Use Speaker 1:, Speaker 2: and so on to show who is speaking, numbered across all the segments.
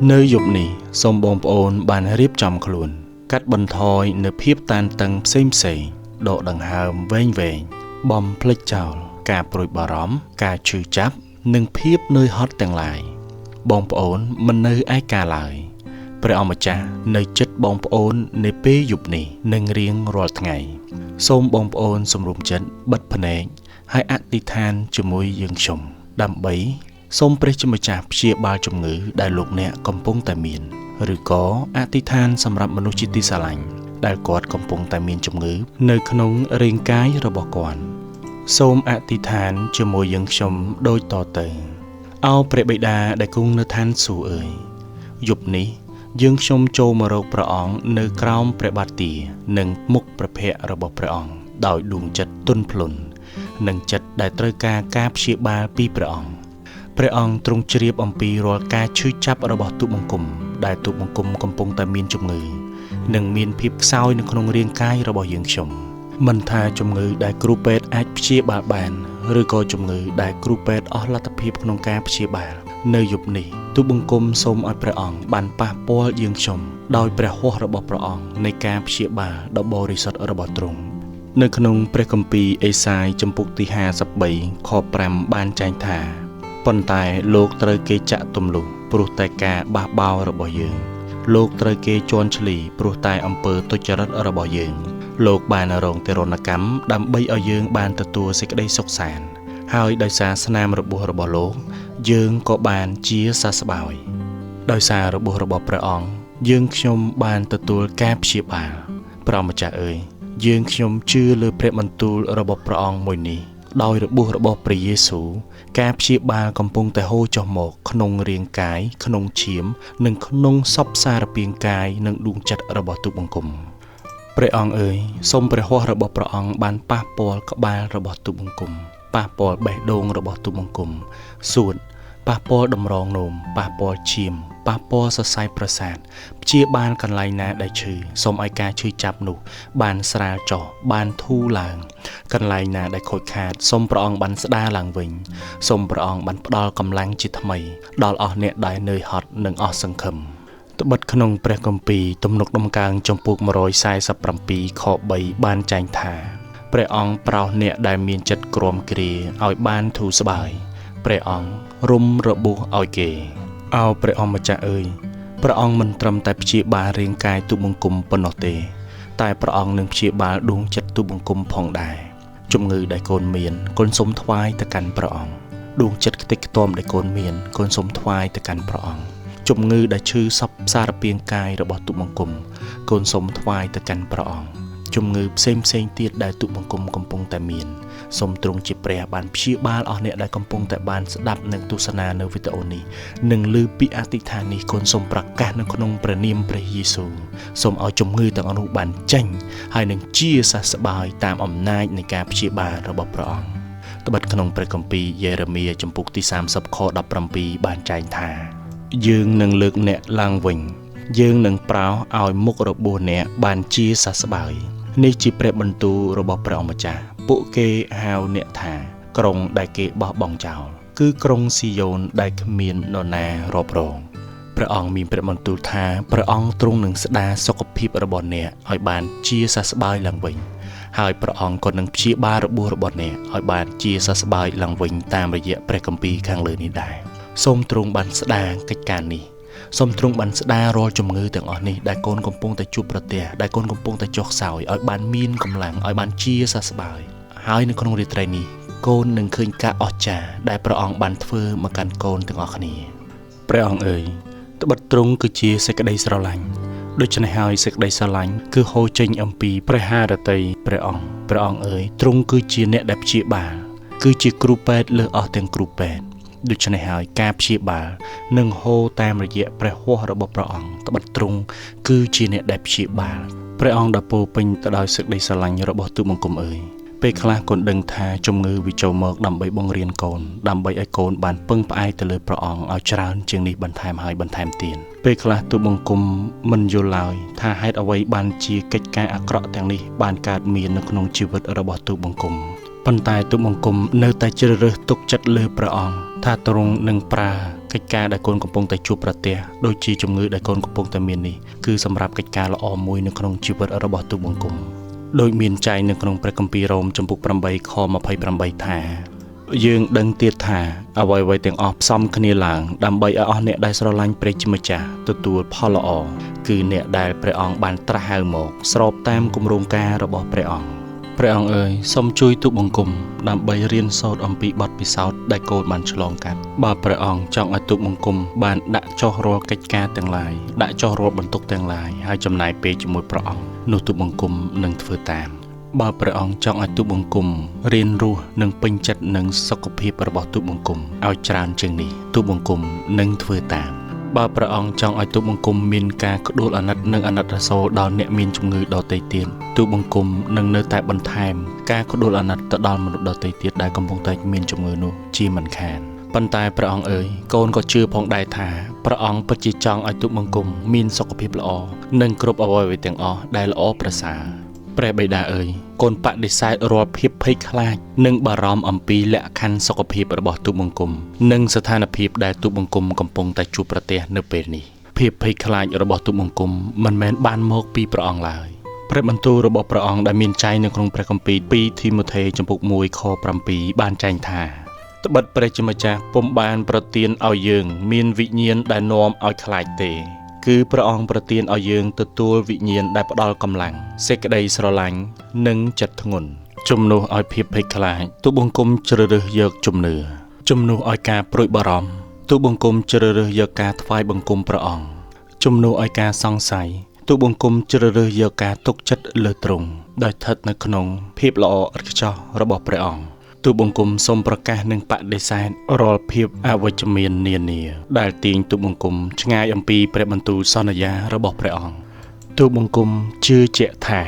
Speaker 1: នៅយប់នេះសូមបងប្អូនបានរៀបចំខ្លួន កាត់បន្ថយនៅភាពតានតឹងផ្សេងៗដកដង្ហើមវែងៗបំភ្លេចចោលការព្រួយបារម្ភការឈឺចាប់និងភាពនឿយហត់ទាំងឡាយបងប្អូនមិននៅឯកាឡើយព្រះអម្ចាស់នៅចិត្តបងប្អូននៅពេលយប់នេះនិងរៀងរាល់ថ្ងៃសូមបងប្អូនសម្រុំចិត្តបិទភ្នែកហើយអធិដ្ឋានជាមួយយើងខ្ញុំដើម្បីសូមព្រះជាម្ចាស់ព្យាបាលជំងឺដែលលោកអ្នកកំពុងតែមានឬក៏អធិដ្ឋានសម្រាប់មនុស្សជាទីស្រឡាញ់ដែលគាត់កំពុងតែមានជំងឺនៅក្នុងរាងកាយរបស់គាត់សូមអធិដ្ឋានជាមួយយើងខ្ញុំដូចតទៅអោព្រះបិតាដែលគង់នៅឋានសួគ៌អើយយប់នេះយើងខ្ញុំចូលមករកព្រះអង្គនៅក្រោមព្រះបាទទានិងមុខព្រះភ័ក្ត្ររបស់ព្រះអង្គដោយដួងចិត្តទន់ភ្លន់និងចិត្តដែលត្រូវការការព្យាបាលពីព្រះអង្គព្រះអង្គទ្រង់ជ្រាបអំពីរាល់ការឈឺចាប់របស់ទូបង្គំដែលទូបង្គំកំពុងតែមានជំងឺនិងមានភាពខ្សោយនៅក្នុងរាងកាយរបស់យើងខ្ញុំមិនថាជំងឺដែលគ្រូពេទ្យអាចព្យាបាលបានឬក៏ជំងឺដែលគ្រូពេទ្យអស់លទ្ធភាពក្នុងការព្យាបាលនៅយប់នេះទូបង្គំសូមឲ្យព្រះអង្គបានប៉ះពាល់យើងខ្ញុំដោយព្រះហស្ថរបស់ព្រះអង្គនៃការព្យាបាលដ៏បរិសុទ្ធរបស់ទ្រង់នៅក្នុងព្រះគម្ពីរអេសាយចំពុកទី53ខ5បានចែងថាប៉ុន្តែលោកត្រូវគេចាក់ទម្លុះព្រោះតែការបះបោររបស់យើងលោកត្រូវគេជន់ឈ្លីព្រោះតែអំពើទុច្ចរិតរបស់យើងលោកបានរងទារុណកម្មដើម្បីឲ្យយើងបានទទួលសេចក្តីសុខសាន្តហើយដោយសារស្នាមរបួសរបស់លោកយើងក៏បានជាសះស្បើយដោយសាររបួសរបស់ព្រះអង្គយើងខ្ញុំបានទទួលការព្យាបាលព្រះម្ចាស់អើយយើងខ្ញុំជឿលើព្រះបន្ទូលរបស់ព្រះអង្គមួយនេះដោយរបួសរបស់ព្រះយេស៊ូវការព្យាបាលកំពុងតែហូរចុះមកក្នុងរាងកាយក្នុងឈាមនិងក្នុងសពសារពាង្គកាយនិងដួងចិត្តរបស់ទូបង្គំព្រះអង្គអើយសូមព្រះហស្ថរបស់ព្រះអង្គបានប៉ះពាល់ក្បាលរបស់ទូបង្គំប៉ះពាល់បេះដូងរបស់ទូបង្គំសួតប៉ះពាល់តម្រងនោមប៉ះពាល់ឈាមប៉ះពាល់សរសៃប្រសាទព្យាបាលកន្លែងណាដែលឈឺសូមឲ្យការឈឺចាប់នោះបានស្រាលចុះបានធូរឡើងកន្លែងណាដែលខូចខាតសូមព្រះអង្គបានស្ដារឡើងវិញសូមព្រះអង្គបានផ្ដល់កម្លាំងជាថ្មីដល់អស់អ្នកដែលនឿយហត់និងអស់សង្ឃឹមត្បិតក្នុងព្រះគម្ពីរទំនុកដំកើងចំពូក147ខ3បានចែងថាព្រះអង្គប្រោសអ្នកដែលមានចិត្តក្រំគ្រាឲ្យបានធូរស្បើយព្រះអង្គរុំរបួសឲ្យគេអោព្រះអង្គម្ចាស់អើយព្រះអង្គមិនត្រឹមតែព្យាបាលរាងកាយទូបង្គំប៉ុណ្ណោះទេតែព្រះអង្គនឹងព្យាបាលដួងចិត្តទូបង្គំផងដែរជំងឺដែលកូនមានកូនសូមថ្វាយទៅកាន់ព្រះអង្គដួងចិត្តខ្ទេចខ្ទាំដែលកូនមានកូនសូមថ្វាយទៅកាន់ព្រះអង្គជំងឺដែលឈឺសពសារពាង្គកាយរបស់ទូបង្គំកូនសូមថ្វាយទៅកាន់ព្រះអង្គជំងឺផ្សេងផ្សេងទៀតដែលទូបង្គំកំពុងតែមានសូមទ្រង់ជាព្រះបានព្យាបាលអស់អ្នកដែលកំពុងតែបានស្ដាប់និងទស្សនានៅវីដេអូនេះនិងឮពាក្យអធិដ្ឋាននេះកូនសូមប្រកាសនៅក្នុងព្រះនាមព្រះយេស៊ូវសូមឲ្យជំងឺទាំងអស់នោះបានចេញហើយនឹងជាសះស្បើយតាមអំណាចនៃការព្យាបាលរបស់ព្រះអង្គត្បិតក្នុងព្រះគម្ពីរយេរេមៀចំពុកទី30ខ17បានចែងថាយើងនឹងលើកអ្នកឡើងវិញយើងនឹងប្រោសឲ្យមុខរបួសអ្នកបានជាសះស្បើយនេះជាព្រះបន្ទូលរបស់ព្រះអង្គម្ចាស់ពួកគេហៅអ្នកថាក្រុងដែលគេបោះបង់ចោលគឺក្រុងស៊ីយ៉ូនដែលគ្មាននរណារាប់រងព្រះអង្គមានព្រះបន្ទូលថាព្រះអង្គទ្រង់នឹងស្ដារសុខភាពរបស់អ្នកឲ្យបានជាសះស្បើយឡើងវិញហើយព្រះអង្គក៏នឹងព្យាបាលរបួសរបស់អ្នកឲ្យបានជាសះស្បើយឡើងវិញតាមរយៈព្រះគម្ពីរខាងលើនេះដែរសូមទ្រង់បានស្ដារកិច្ចការនេះសូមទ្រង់បានស្ដាររាល់ជំងឺទាំងអស់នេះដែលកូនកំពុងតែជួបប្រទះដែលកូនកំពុងតែចុះខ្សោយឲ្យបានមានកម្លាំងឲ្យបានជាសះស្បើយហើយនៅក្នុងរាត្រីនេះកូននឹងឃើញការអស្ចារ្យដែលព្រះអង្គបានធ្វើមកកាន់កូនទាំងអស់គ្នាព្រះអង្គអើយត្បិតទ្រង់គឺជាសេចក្តីស្រឡាញ់ដូច្នេះហើយសេចក្តីស្រឡាញ់គឺហូរចេញអំពីព្រះハរតីព្រះអង្គព្រះអង្គអើយទ្រង់គឺជាអ្នកដែលព្យាបាលគឺជាគ្រូពេទ្យលើសអស់ទាំងគ្រូពេទ្យដូច្នេះហើយការព្យាបាលនឹងហូរតាមរយៈព្រះហស្ថរបស់ព្រះអង្គត្បិតទ្រង់គឺជាអ្នកដែលព្យាបាលព្រះអង្គដ៏ពោពេញទៅដោយសេចក្តីស្រឡាញ់របស់ទូបង្គំអើយពេលខ្លះកូនដឹងថាជំងឺវាចូលមកដើម្បីបង្រៀនកូនដើម្បីឲ្យកូនបានពឹងផ្អែកទៅលើព្រះអង្គឲ្យច្រើនជាងនេះបន្ថែមហើយបន្ថែមទៀតពេលខ្លះទូបង្គំមិនយល់ឡើយថាហេតុអ្វីបានជាកិច្ចការអាក្រក់ទាំងនេះបានកើតមាននៅក្នុងជីវិតរបស់ទូបង្គំប៉ុន្តែទូបង្គំនៅតែជ្រើសរើសទុកចិត្តលើព្រះអង្គថាទ្រង់នឹងប្រើ កិច្ចការដែលកូនកំពុងតែជួបប្រទះដូចជាជំងឺដែលកូនកំពុងតែមាននេះគឺសម្រាប់កិច្ចការល្អមួយនៅក្នុងជីវិតរបស់ទូបង្គំដោយមានចែងនៅក្នុងព្រះគម្ពីររ៉ូមជំពូក8ខ28ថាយើងដឹងទៀតថាអ្វីៗទាំងអស់ផ្សំគ្នាឡើងដើម្បីឲ្យអស់អ្នកដែលស្រឡាញ់ព្រះជាម្ចាស់ទទួលផលល្អគឺអ្នកដែលព្រះអង្គបានត្រាស់ហៅមកស្របតាមគម្រោងការរបស់ព្រះអង្គព្រះអង្គអើយសូមជួយទូបង្គំដើម្បីរៀនសូត្រអំពីបទពិសោធន៍ដែលកូនបានឆ្លងកាត់បើព្រះអង្គចង់ឲ្យទូបង្គំបានដាក់ចុះរាល់កិច្ចការទាំងឡាយដាក់ចុះរាល់បន្ទុកទាំងឡាយហើយចំណាយពេលជាមួយព្រះអង្គនោះទូបង្គំនឹងធ្វើតាមបើព្រះអង្គចង់ឲ្យទូបង្គំរៀនរស់និងពេញចិត្តនឹងសុខភាពរបស់ទូបង្គំឲ្យច្រើនជាងនេះទូបង្គំនឹងធ្វើតាមបើព្រះអង្គចង់ឲ្យទូបង្គំមានការក្ដួលអាណិតនិងអាណិតអាសូរដល់អ្នកមានជំងឺដទៃទៀតទូបង្គំនឹងនៅតែបន្ថែមការក្ដួលអាណិតទៅដល់មនុស្សដទៃទៀតដែលកំពុងតែមានជំងឺនោះជាមិនខានប៉ុន្តែព្រះអង្គអើយកូនក៏ជឿផងដែរថាព្រះអង្គពិតជាចង់ឲ្យទូបង្គំមានសុខភាពល្អនិងគ្រប់អ្វីៗទាំងអស់ដែលល្អប្រសើរព្រះបិតាអើយកូនបដិសេធរាល់ភាពភ័យខ្លាចនិងបារម្ភអំពីលក្ខខណ្ឌសុខភាពរបស់ទូបង្គំនិងស្ថានភាពដែលទូបង្គំកំពុងតែជួបប្រទះនៅពេលនេះភាពភ័យខ្លាចរបស់ទូបង្គំមិនមែនបានមកពីព្រះអង្គឡើយព្រះបន្ទូលរបស់ព្រះអង្គដែលមានចែងនៅក្នុងព្រះគម្ពីរ2ធីម៉ូថេជំពូក1ខ7បានចែងថាត្បិតព្រះជាម្ចាស់ពុំបានប្រទានឲ្យយើងមានវិញ្ញាណដែលនាំឲ្យខ្លាចទេគឺព្រះអង្គប្រទានឲ្យយើងទទួលវិញ្ញាណដែលផ្ដល់កម្លាំងសេចក្តីស្រឡាញ់និងចិត្តធ្ងន់ជំនួសឲ្យភាពភ័យខ្លាចទូបង្គំជ្រើសរើសយកជំនឿជំនួសឲ្យការព្រួយបារម្ភទូបង្គំជ្រើសរើសយកការថ្វាយបង្គំព្រះអង្គជំនួសឲ្យការសង្ស័យទូបង្គំជ្រើសរើសយកការទុកចិត្តលើទ្រង់ដោយស្ថិតនៅក្នុងភាពល្អឥតខ្ចោះរបស់ព្រះអង្គទូបង្គំសូមប្រកាសនិងបដិសេធរាល់ភាពអវិជ្ជមាននានាដែលទាញទូបង្គំឆ្ងាយអំពីព្រះបន្ទូលសន្យារបស់ព្រះអង្គទូបង្គំជឿជាក់ថា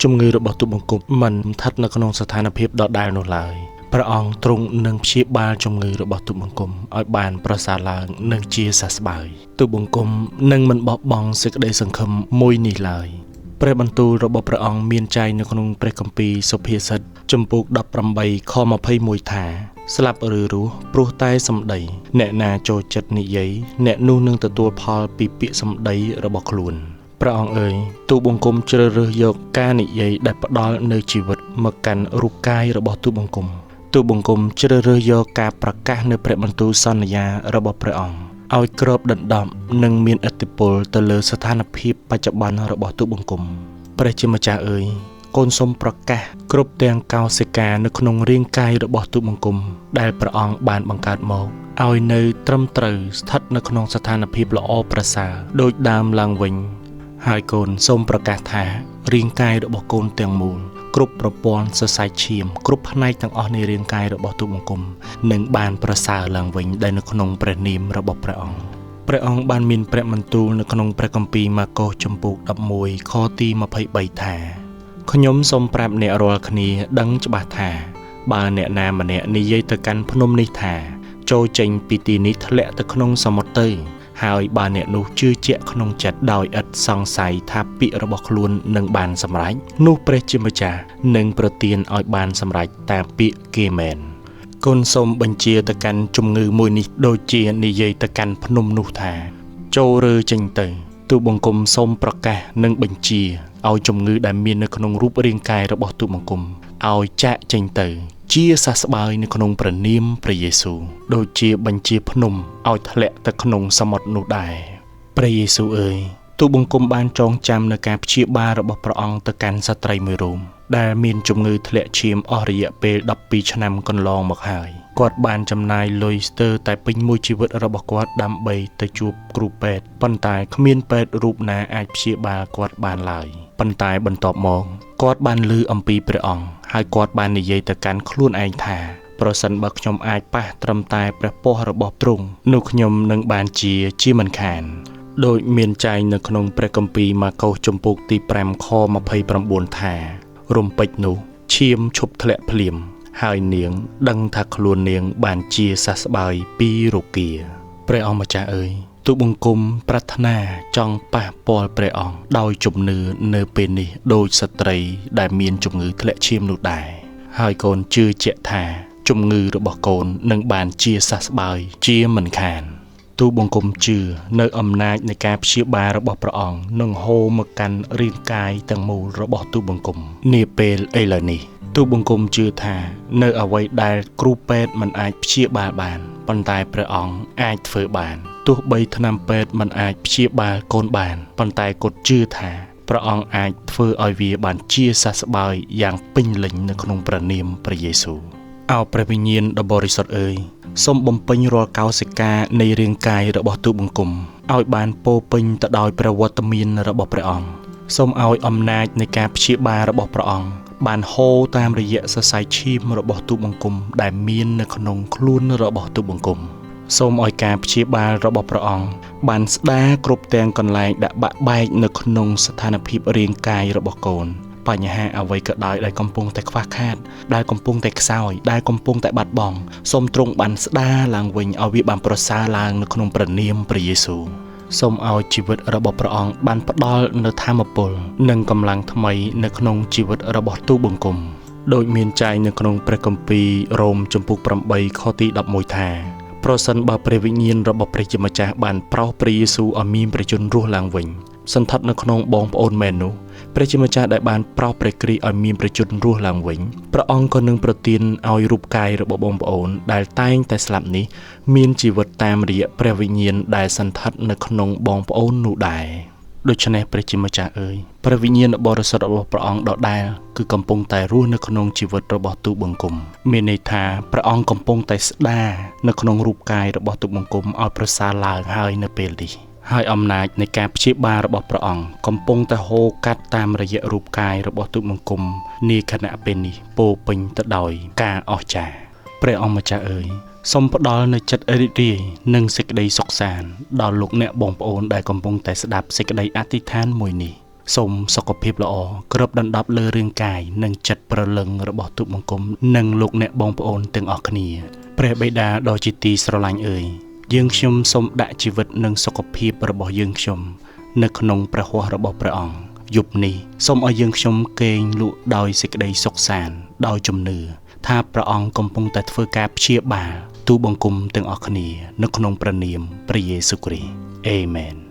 Speaker 1: ជំងឺរបស់ទូបង្គំមិនស្ថិតនៅក្នុងស្ថានភាពដដែលនោះឡើយព្រះអង្គទ្រង់នឹងព្យាបាលជំងឺរបស់ទូបង្គំឲ្យបានប្រសើរឡើងនិងជាសះស្បើយទូបង្គំនឹងមិនបោះបង់សេចក្តីសង្ឃឹមមួយនេះឡើយព្រះបន្ទូលរបស់ព្រះអង្គមានចែងនៅក្នុងព្រះគម្ពីរសុភាសិតជំពូក18ខ21ថាស្លាប់ឬរស់ព្រោះតែសម្ដីអ្នកណាចូលចិត្តនិយាយអ្នកនោះនឹងទទួលផលពីពាក្យសម្ដីរបស់ខ្លួនព្រះអង្គអើយទូបង្គំជ្រើសរើសយកការនិយាយដែលផ្ដល់នូវជីវិតមកកាន់រូបកាយរបស់ទូបង្គំទូបង្គំជ្រើសរើសយកការប្រកាសនៅព្រះបន្ទូលសន្យារបស់ព្រះអង្គឲ្យគ្របដណ្ដប់និងមានឥទ្ធិពលទៅលើស្ថានភាពបច្ចុប្បន្នរបស់ទូបង្គំព្រះជាម្ចាស់អើយកូនសូមប្រកាសគ្រប់ទាំងកោសិកានៅក្នុងរាងកាយរបស់ទូបង្គំដែលព្រះអង្គបានបង្កើតមកឲ្យនៅត្រឹមត្រូវស្ថិតនៅក្នុងស្ថានភាពល្អប្រសើរដូចដើមឡើងវិញហើយកូនសូមប្រកាសថារាងកាយរបស់កូនទាំងមូលគ្រប់ប្រព័ន្ធសរសៃឈាមគ្រប់ផ្នែកទាំងអស់នៃរាងកាយរបស់ទូបង្គំនឹងបានប្រសើរឡើងវិញដែលនៅក្នុងព្រះនាមរបស់ព្រះអង្គព្រះអង្គបានមានព្រះបន្ទូលនៅក្នុងព្រះគម្ពីរម៉ាកុសជំពូក11ខទី23ថាខ្ញុំសូមប្រាប់អ្នករាល់គ្នាដឹងច្បាស់ថាបើអ្នកណាម្នាក់និយាយទៅកាន់ភ្នំនេះថាចូលចេញពីទីនេះធ្លាក់ទៅក្នុងសមុទ្រទៅហើយបើអ្នកនោះជឿជាក់ក្នុងចិត្តដោយឥតសង្ស័យថាពាក្យរបស់ខ្លួននឹងបានសម្រេចនោះព្រះជាម្ចាស់នឹងប្រទានឲ្យបានសម្រេចតាមពាក្យគេមែនកូនសូមបញ្ជាទៅកាន់ជំងឺមួយនេះដូចជានិយាយទៅកាន់ភ្នំនោះថាចូលរើចេញទៅទូបង្គំសូមប្រកាសនិងបញ្ជាឲ្យជំងឺដែលមាននៅក្នុងរូបរាងកាយរបស់ទូបង្គំឲ្យចាកចេញទៅជាសះស្បើយនៅក្នុងព្រះនាមព្រះយេស៊ូវដូចជាបញ្ជាភ្នំឲ្យធ្លាក់ទៅក្នុងសមុទ្រនោះដែរព្រះយេស៊ូវអើយទូបង្គំបានចងចាំនៅការព្យាបាលរបស់ព្រះអង្គទៅកាន់ស្ត្រីមួយរូបដែលមានជំងឺធ្លាក់ឈាមអស់រយៈពេល12ឆ្នាំកន្លងមកហើយគាត់បានចំណាយលុយស្ទើរតែពេញមួយជីវិតរបស់គាត់ដើម្បីទៅជួបគ្រូពេទ្យប៉ុន្តែគ្មានពេទ្យរូបណាអាចព្យាបាលគាត់បានឡើយប៉ុន្តែបន្ទាប់មកគាត់បានឮអំពីព្រះអង្គហើយគាត់បាននិយាយទៅកាន់ខ្លួនឯងថាប្រសិនបើខ្ញុំអាចប៉ះត្រឹមតែព្រះពស្ត្ររបស់ទ្រង់នោះខ្ញុំនឹងបានជាមិនខានដោយមានចែងនៅក្នុងព្រះគម្ពីរម៉ាកុសជំពូកទី5ខ29ថារំពេចនោះឈាមឈប់ធ្លាក់ភ្លាមហើយនាងដឹងថាខ្លួននាងបានជាសះស្បើយពីរោគាព្រះអង្គម្ចាស់អើយទូបង្គំប្រាថ្នាចង់ប៉ះពាល់ព្រះអង្គដោយជំនឿនៅពេលនេះដោយស្ត្រីដែលមានជំងឺធ្លាក់ឈាមនោះដែរហើយកូនជឿជាក់ថាជំងឺរបស់កូននឹងបានជាសះស្បើយជាមិនខាន ទូបង្គំជឿនៅអំណាចនៃការព្យាបាលរបស់ព្រះអង្គនឹងហូរមកកាន់រាងកាយទាំងមូលរបស់ទូបង្គំនាពេលឥឡូវនេះទូបង្គំជឿថានៅអ្វីដែលគ្រូពេទ្យមិនអាចព្យាបាលបានប៉ុន្តែព្រះអង្គអាចធ្វើបានទោះបីថ្នាំពេទ្យមិនអាចព្យាបាលកូនបានប៉ុន្តែគាត់ជឿថាព្រះអង្គអាចធ្វើឲ្យវាបានជាសះស្បើយយ៉ាងពេញលេញនៅក្នុងព្រះនាមព្រះយេស៊ូវអោព្រះវិញ្ញាណដ៏បរិសុទ្ធអើយសូមបំពេញរាល់កោសិកានៃរាងកាយរបស់ទូបង្គំឲ្យបានពោពេញទៅដោយព្រះវត្តមានរបស់ព្រះអង្គសូមឲ្យអំណាចនៃការព្យាបាលរបស់ព្រះអង្គបានហូរតាមរយៈសរសៃឈាមរបស់ទូបង្គំដែលមាននៅក្នុងខ្លួនរបស់ទូបង្គំសូមឲ្យការព្យាបាលរបស់ព្រះអង្គបានស្ដារគ្រប់ទាំងកន្លែងដាក់បាក់បែកនៅក្នុងស្ថានភាពរាងកាយរបស់កូនបញ្ហាអ្វីក៏ដោយដែលកំពុងតែខ្វះខាតដែលកំពុងតែខ្សោយដែលកំពុងតែបាត់បង់សូមទ្រង់បានស្ដារឡើងវិញឲ្យវាបានប្រសើរឡើងនៅក្នុងព្រះនាមព្រះយេស៊ូវសូមឲ្យជីវិតរបស់ព្រះអង្គបានផ្ដល់នូវធម៌ពលនិងកម្លាំងថ្មីនៅក្នុងជីវិតរបស់ទូបង្គំដោយមានចែងនៅក្នុងព្រះគម្ពីររ៉ូមជំពូក8ខទី11ថាប្រសិនបើព្រះវិញ្ញាណរបស់ព្រះជាម្ចាស់បានប្រោសព្រះយេស៊ូវឲ្យមានព្រះជន្មរស់ឡើងវិញសន្ធិដ្ឋនៅក្នុងបងប្អូនមែននោះព្រះជាម្ចាស់ដែលបានប្រោសព្រះគ្រីស្ទឲ្យមានព្រះជន្មរស់ឡើងវិញព្រះអង្គក៏នឹងប្រទានឲ្យរូបកាយរបស់បងប្អូនដែលតែងតែស្លាប់នេះមានជីវិតតាមរយៈព្រះវិញ្ញាណដែលសន្ធិដ្ឋនៅក្នុងបងប្អូននោះដែរដូច្នេះព្រះជាម្ចាស់អើយព្រះវិញ្ញាណបរិសុទ្ធរបស់ព្រះអង្គដដែលគឺកំពុងតែរស់នៅក្នុងជីវិតរបស់ទូបង្គំមានន័យថាព្រះអង្គកំពុងតែស្ដារនៅក្នុងរូបកាយរបស់ទូបង្គំឲ្យប្រសើរឡើងហើយនៅពេលនេះហើយអំណាចនៃការព្យាបាលរបស់ព្រះអង្គកំពុងតែហូរកាត់តាមរយៈរូបកាយរបស់ទូបង្គំនាខណៈពេលនេះពោពេញទៅដោយការអស្ចារ្យព្រះអង្គម្ចាស់អើយសូមផ្ដល់នូវចិត្តរីករាយនិងសេចក្តីសុខសាន្តដល់លោកអ្នកបងប្អូនដែលកំពុងតែស្ដាប់សេចក្តីអធិដ្ឋានមួយនេះសូមសុខភាពល្អគ្របដណ្ដប់លើរាងកាយនិងចិត្តព្រលឹងរបស់ទូបង្គំនិងលោកអ្នកបងប្អូនទាំងអស់គ្នាព្រះបិតាដ៏ជាទីស្រឡាញ់អើយយើងខ្ញុំសូមដាក់ជីវិតនិងសុខភាពរបស់យើងខ្ញុំនៅក្នុងព្រះហស្ថរបស់ព្រះអង្គយប់នេះសូមឲ្យយើងខ្ញុំគេងលក់ដោយសេចក្តីសុខសាន្តដោយជំនឿថាព្រះអង្គកំពុងតែធ្វើការព្យាបាលទូបង្គំទាំងអស់គ្នានៅក្នុងព្រះនាមព្រះយេស៊ូវគ្រីស្ទអេមែន។